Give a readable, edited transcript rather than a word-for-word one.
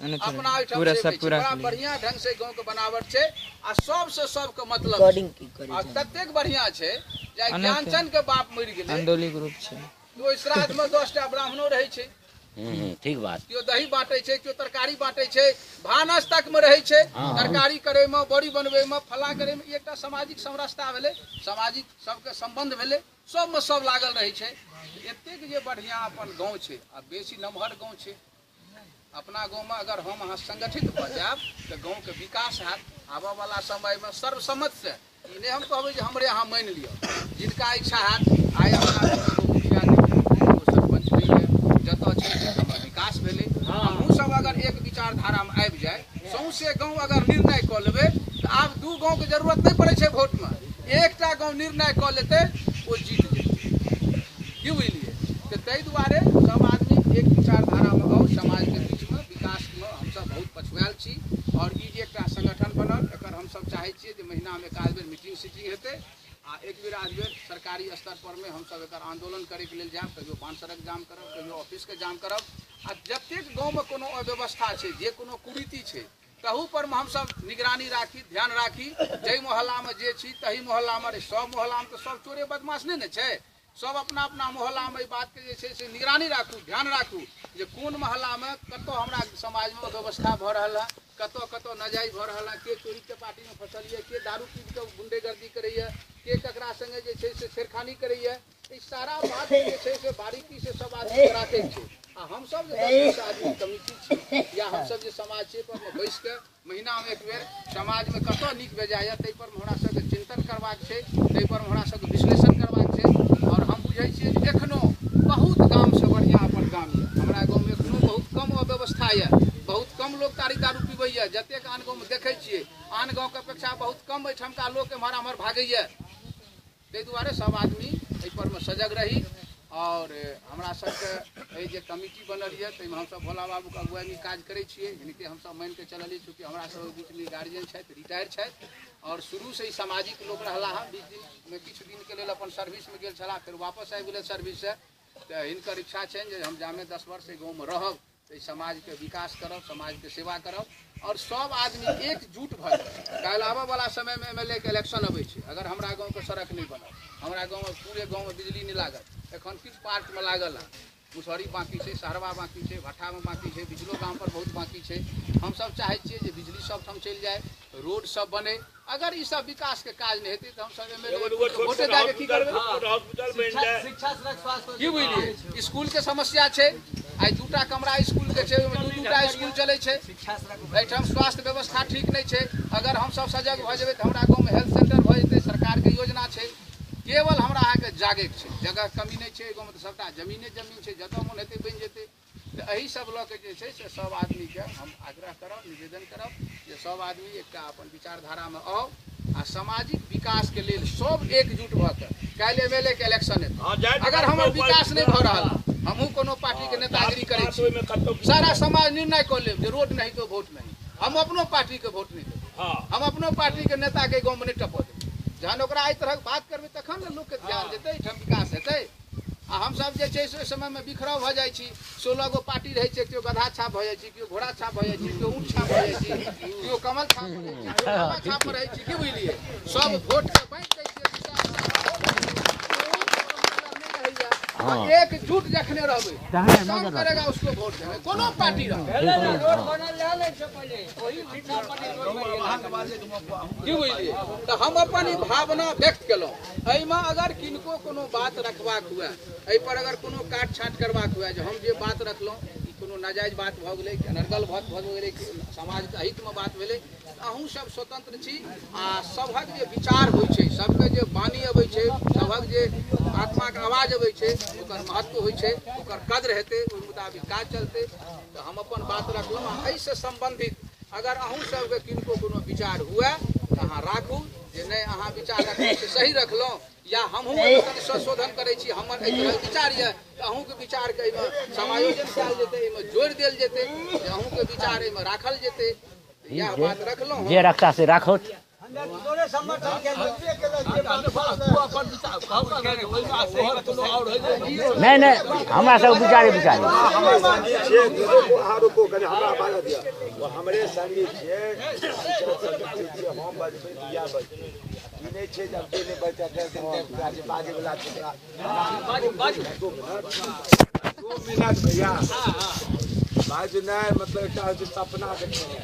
अपना ओहिठाम पूरा से सब नहि छै। पूरा बड़ा के बढ़िया ढंग से गाँव के बनावट छै आ सबसे सबके मतलब छै। रिकॉर्डिंग की करै आ छै। ततेक बढ़िया छै जे आइ अनैत। ज्ञानचंद के बाप मरि गेलै अंदौली ग्रुप छै। तऽ ओहि श्राद्ध मे 10टा ब्राह्मणो रहै छै। ठीक बात। केओ दही बांटे छै, केओ तरकारी बांटे छै, भानस तक में रहै छै। तरकारी करे में, बड़ी बनबै में, फला करे में, एकटा सामाजिक समरसता भेलै, सामाजिक सबके संबंध भेलै, सब में सब लागल रहै छै। एतेक जे बढ़िया अपन गाँव छै आ बेसी नमहर गाँव छै। अपना गाँव में अगर हम अहाँ संगठित भऽ जायब तऽ गाँव के विकास हैत। आबऽ वाला समय में सर्वसम्मत से ई नहि हम कहबै जे हमरे अहाँ मानि लिअ, जिनका इच्छा हैत। आइ अपना गाँवमे एगो मुखिया नहि यऽ, एगो सरपञ्च नहि यऽ, जतऽ छै ततऽ विकास भेलै। हमहूँ सब अगर एक विचारधारामे आबि जाय, सौंसे गाँव अगर निर्णय कऽ लेबै तऽ आब 2 गाँवके जरूरत नहि पड़ै छै वोटमे, एकटा गाँव निर्णय कऽ लेतै ओ जीत जेतै। की बुझलियै? तऽ ताहि दुआरे सब आदमी एक विचारधारामे आउ। समाजके बीचमे विकासमे हमसब बहुत पछुआयल छी और ई जे एकटा संगठन बनल एकर हमसब चाहै छियै जे महीनामे एक आध बेर मीटिंग सीटिंग हेतै आ एक बेर आध बेर सरकारी स्तर पर में हमसब एकर आंदोलन करैके लेल जायब। कहियो बांध सड़क जाम करब, कहियो ऑफिसके जाम करब आ जतेक गाँवमे कोनो अव्यवस्था छै, जे कोनो कुरीति छै, तहू पर में हमसब निगरानी राखी, ध्यान राखी। जाहि मोहल्लामे जे छी तही मोहल्लामे रही। सब मोहल्लामे तऽ सब चोरे बदमाश नहि ने छै। सब अपना अपना मोहल्लामे एहि बातके जे छै से निगरानी राखू, ध्यान राखू जे कोन मोहल्लामे कतऽ हमरा समाजमे व्यवस्था भऽ रहल है, कतऽ कतऽ नाजायज भऽ रहल है, के चोरी चपाटीमे फसल यऽ, के दारू पीब कऽ गुंडेगर्दी करैए, के ककरा संगे जे छै से छेड़खानी करैए। ई सारा बात जे छै से बारीकी से सब आदमी राखै छै। आ हमसब जे 10-20 आदमी कमिटी छी या हमसब जे समाज छियै पर मे बैस कऽ महीनामे एक बेर समाजमे कतऽ नीक बेजाय यऽ ताहि पर हमरा सबके चिंतन करबाक छै, ताहि पर हमरा सबके विश्लेषण करबाक छै। और हम बुझै छियै जे एखनो बहुत गामसँ बढ़िआँ अपन गाम यऽ। हमरा गाँवमे एखनो बहुत कम अव्यवस्था यऽ, बहुत कम लोक तारी दारू पीबैए। जतेक आन गाँवमे देखै छियै, आन गाँवके अपेक्षा बहुत कम एहिठामका लोक एम्हर आम्हर भागैए। ताहि दुआरे सब आदमी एहि पर मे सजग रही। और हमरा सबके एहि जे कमिटी बनल यऽ ताहिमे हमसब भोला बाबूके अगुवाईमे काज करै छियै। हिनके हमसब मानिके चललियै, चूँकि हमरा सबके बीचमे गार्जियन छथि, रिटायर छथि और शुरूसँ ई सामाजिक लोक रहला हँ। 20 दिनमे किछु दिनके लेल अपन सर्विसमे गेल छलाह, फेर वापस आबि गेलै सर्विससँ। तऽ हिनकर इच्छा छनि जे हम जामे 10 वर्ष एहि गाँवमे रहब तऽ एहि समाजके विकास करब, समाजके सेवा करब और सब आदमी एकजुट भऽ जाय। काल्हि आबऽवला समयमे MLA के इलेक्शन अबै छै। अगर हमरा गाँवके सड़क नहि बनल, हमरा गाँवमे पूरे गाँवमे बिजली नहि लागल, एखन किछु पार्टमे लागल हँ, मुसहरी बाँकी छै, सहरवा बाँकी छै, भट्ठामे बाँकी छै, बिजलो गाम पर बहुत बाँकी छै। हमसब चाहै छियै जे बिजली सबठाम चलि जाय, रोड सब बनै। अगर ई सब विकास के काज नहि हेतै तऽ हमसब MLA वोटे दए के की करबै? की बुझलियै? स्कूल के समस्या छै। आइ 2टा कमरा स्कूल के छै, ओहिमे 2-2टा स्कूल चलै छै। एहिठाम स्वास्थ्य व्यवस्था ठीक नहि छै। अगर हमसब सजग भऽ जेबै तऽ हमरा गाँवमे हेल्थ सेंटर भऽ जेतै। सरकारके योजना छै, केवल हमरा अहाँके जागैके छै। जगह कमी नहि छै गाँवमे, तऽ सबटा जमीने जमीन छै, जतऽ मोन हेतै बनि जेतै। तऽ एहि सब लऽ के जे छै से सब आदमीके हम आग्रह करब, निवेदन करब जे सब आदमी एकटा अपन विचारधारामे आउ आ सामाजिक विकासके लेल सब एकजुट भऽ कऽ काल्हि MLA के इलेक्शन हेतै। अगर हमर विकास नहि भऽ रहल, हमहूँ कोनो पार्टीके नेतागिरी करै छी, सारा समाज निर्णय कऽ लेब जे रोड नहीं तो वोट नहीं। हम अपनो पार्टीके वोट नहि देबै, हम अपनो पार्टीके नेताके गाँवमे नहि टपऽ देबै। जहन ओकरा एहि तरहक बात करबै तखन ने लोकके ध्यान जेतै, एहिठाम विकास हेतै। आ हमसब जे छै से ओहि समयमे बिखराव भऽ जाइ छी। 16 गो पार्टी रहै छै, केओ गधा छाप भऽ जाइ छै, केओ घोड़ा छाप भऽ जाइ छै, केओ ऊँट छाप भऽ जाइ छै, केओ कमल छाप भऽ जाइ छै, केओ कमल छाप पर रहै छै। की बुझलियै? सब वोटके बाँटि दै छियै। एकजुट जखने रहबै, काम करेगा उसको वोट देबै, कोनो पार्टी रहै। की बुझलियै? तऽ हम अपन ई भावना व्यक्त केलहुँ। एहिमे अगर किनको कोनो बात रखबाक हुए, एहि पर अगर कोनो काट छाँट करबाक हुए जे हम जे बात रखलहुँ ई कोनो नाजायज बात भऽ गेलै, अनर्गल बात भऽ गेलै, समाजके हितमे बात भेलै, अहूँ सब स्वतंत्र छी। आ सभक जे विचार होइ छै, सबके जे वाणी अबै छै, सभक जे आत्माके आवाज अबै छै, ओकर महत्व होइ छै, ओकर कद्र हेतै, ओहि मुताबिक काज चलतै। तऽ हम अपन बात रखलहुँ। आ एहिसँ सम्बन्धित अगर अहूँ सबके किनको कोनो विचार हुए तऽ अहाँ राखू जे नहि अहाँ विचार रखलहुँ से सही रखलहुँ, या हमहूँ कनि संशोधन करै छी, हमर एहि तरहक विचार यऽ तऽ अहूँके विचारके एहिमे समायोजन कयल जेतै, एहिमे जोड़ि देल जेतै, जे अहूँके विचार एहिमे राखल जेतै। इएह बात रखलहुँ। जे रखता से राखत। नहीं नहीं हमरा सब विचारे विचारे हमरे संगी छियै हम बजबै तऽ बजबै ई नहि छै जब जे नहि बजतै बाजै वला छै। 2 मिनट भैया बाजनाइ मतलब एकटा होइ छै सपना देखनाइ।